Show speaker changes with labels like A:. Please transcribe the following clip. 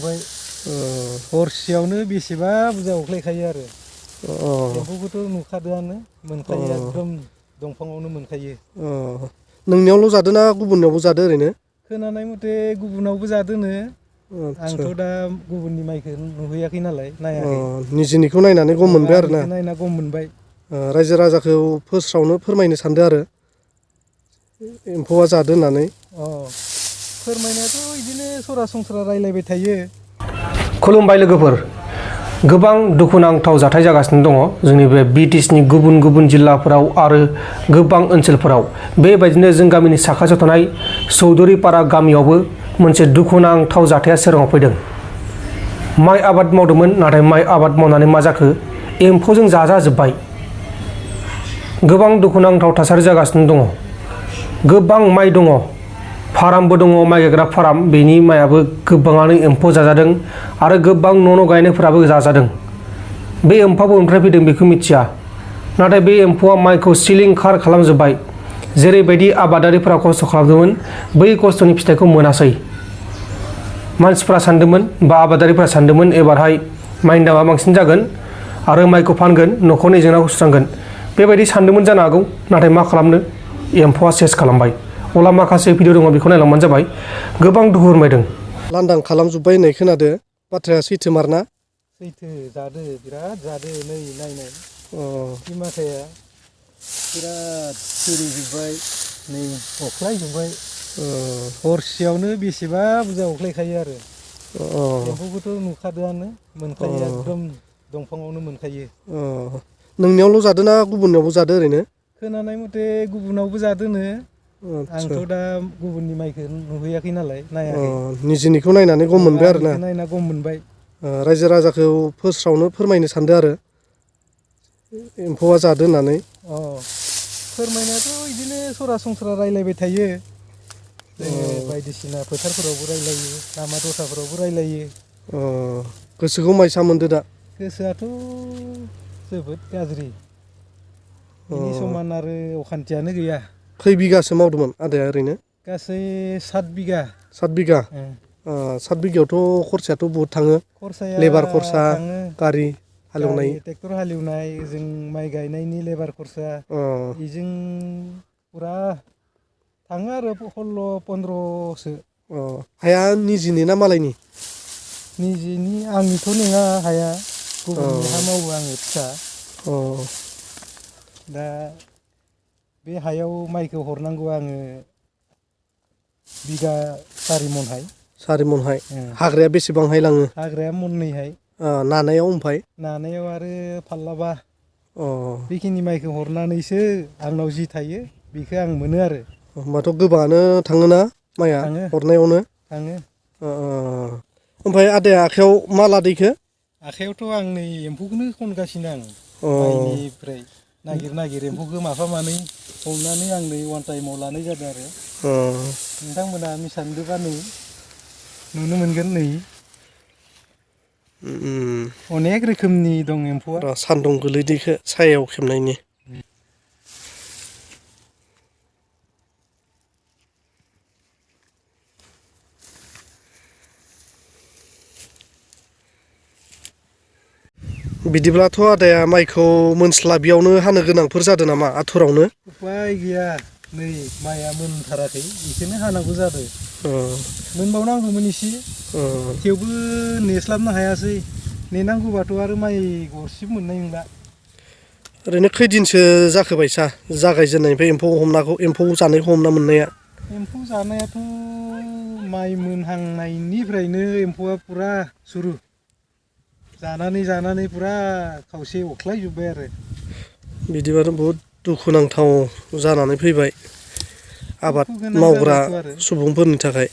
A: थांबाय हरसेयावनो बेसेबा बुरजा अख्लायखायो आरो एम्फौखौथ' नुखादोआनो मोनखायो एकदम दंफाङावनो मोनखायो
B: नोंनियावल' जादों ना गुबुननियावबो जादों ओरैनो
A: खोनानाय मथे गुबुनावबो जादोंनो आंथ' दा गुबुननि माइखौ नुहैयाखै नालाय नायाखै
B: निजेनिखौ नायनानै गम मोनबाय आरो ना
A: नायना गम मोनबाय
B: रायजो राजाखौ फोरमायनो सानदों आरो एम्फौआ जादों होननानै
A: फोरमायनायाथ' बिदिनो सरासनस्रा रायलायबाय थायो।
C: खुलुमबाय लोगोफोर, गोबां दुखुनांथाव जाथाय जागासिनो दङ जोंनि बे BTSनि गुबुन गुबुन जिल्लाफोराव आरो गोबां ओनसोलफोराव। बेबायदिनो जों गामिनि साखाथियाव थानाय चौधुरीपारा गामियावबो मोनसे दुखुनांथाव जाथाया सोराङाव फैदों। माइ आबाद मावदोंमोन, नाथाय माइ आबाद मावनानै मा जाखो, एम्फौजों जाजाजोब्बाय। गोबां दुखुनांथाव थासारि जागासिनो दङ। गोबां माइ दङ, फार्मबो दङ, माइ गायग्रा फार्म, बेनि माइआबो गोबाङानो एम्फौ जाजादों आरो गोबां न' गायनायफोराबो जाजादों। बे एम्फौआ बबेनिफ्राय फैदों बेखौ मिथिया, नाथाय बे एम्फौआ माइखौ सिलिंखार खालामजोब्बाय। जेरैबायदि आबादारिफोरा खस्थ' खालामदोंमोन, बै खस्थ'नि फिथाइखौ मोनासै। मानसिफ्रा सानदोंमोन बा आबादारिफ्रा सानदोंमोन एबारहाय माइनि दामा बांसिन जागोन आरो माइखौ फानगोन, न'खरनि जेंनाखौ सुस्रांगोन, बेबायदि सानदोंमोन जानो हागौ। नाथाय मा खालामनो, एम्फौआ सेस खालामबाय। अब्ला माखासे भिडिअ दङ, बेखौ नायलांबानो जाबाय। गोबां दुखु फोरमायदों।
B: लांदां खालामजोब्बाय होननाय खोनादो, बाथ्राया सैथोमार ना?
A: सैथो, जादो, बिराद जादो। नै नायनाय बे माखाया बिराद सिरिजोब्बाय, नै अख्लायजोब्बाय। हरसेयावनो बेसेबा बुरजा अख्लायखायो आरो एम्फौखौथ' नुखादोआनो मोनखायो एकदम दंफाङावनो मोनखायो।
B: नोंनियावल' जादों ना गुबुननियावबो जादों ओरैनो?
A: खोनानाय मथे गुबुनावबो जादोंनो आंथ' दा गुबुननि माइखौ नुहैयाखै नालाय नायाखै।
B: निजेनिखौ नायनानै गम मोनबाय आरो ना?
A: नायना गम मोनबाय।
B: रायजो राजाखौ फोरमायनो सानदों आरो एम्फौआ जादों होननानै।
A: फोरमायनायाथ' बिदिनो सरासनस्रा रायलायबाय थायो। जोङो बायदिसिना फोथारफोरावबो रायलायो, लामा दथाफोरावबो रायलायो।
B: गोसोखौ मायसा मोनदो दा?
A: गोसोआथ' जोबोद गाज्रि, बिनि समान आरो अखान्थियानो गैया।
B: खै बिगासो मावदोंमोन आदाया ओरैनो?
A: गासै 7 बिगा।
B: 7 बिगा? 7 बिगायावथ' खरसायाथ' बहुद थाङो।
A: खरसाया
B: लेबार खरसा,
A: थाङो,
B: गारि हालेवनाय,
A: ट्रेक्टर हालेवनाय, जों माइ गायनायनि लेबार खरसा, बेजों फुरा थाङो आरो 16-15सो।
B: हाया निजिनि ना मालायनि?
A: निजिनि, आंनिथ' नङा हाया, गुबुननि हा मावो आङो फिसा। दा बे हायाव माइखौ हरनांगौ आङो बिगा 4 मनहाय।
B: 4 मनहाय? हाग्राया बेसेबांहाय लाङो?
A: हाग्राया मननैहाय।
B: नानायाव ओमफ्राय?
A: नानायाव आरो फाल्लाबा। बेखिनि माइखौ हरनानैसो आंनाव जि थायो बेखौ आं मोनो आरो।
B: होमबाथ' गोबाङानो थाङोना माइया हरनायावनो?
A: थाङो।
B: ओमफ्राय आदाया आखाइयाव मा लादो इखो?
A: आखाइयावथ' आं नै एम्फौखौनो खनगासिनो आं माइनिफ्राय नागिर एम्फौखौ माफा मानै हमनानै आं नै वान टाइमाव लानाय जादों आरो। नोंथांमोना मिसान्दोबा नै नुनो मोनगोन नै अनेक रोखोमनि दं एम्फौआ।
B: सान्दुं गोलैदो इखो सायायाव खेबनायनि। बिदिब्लाथ' आदाया माइखौ मोनस्लाबियावनो हानो गोनांफोर जादों नामा आथुरावनो?
A: उपाय गैया, नै माइआ मोनथाराखै, बेखौनो हानांगौ जादों। मोनबावनांगौमोन एसे, थेवबो नेस्लाबनो हायासै। नेनांगौबाथ' आरो माइ गरसेबो मोननाय नंला।
B: ओरैनो खैदिनसो जाखो बायसा जागायजेननायनिफ्राय एम्फौ जानायखौ हमना मोननाया?
A: एम्फौ जानायाथ' माइ मोनहांनायनिफ्रायनो एम्फौआ फुरा सुरु। जानानै फुरा खावसे अख्लायजोब्बाय आरो।
B: बिदिबाथ' बहुद दुखुनांथाव जानानै फैबाय आबाद मावग्रा सुबुंफोरनि थाखाय।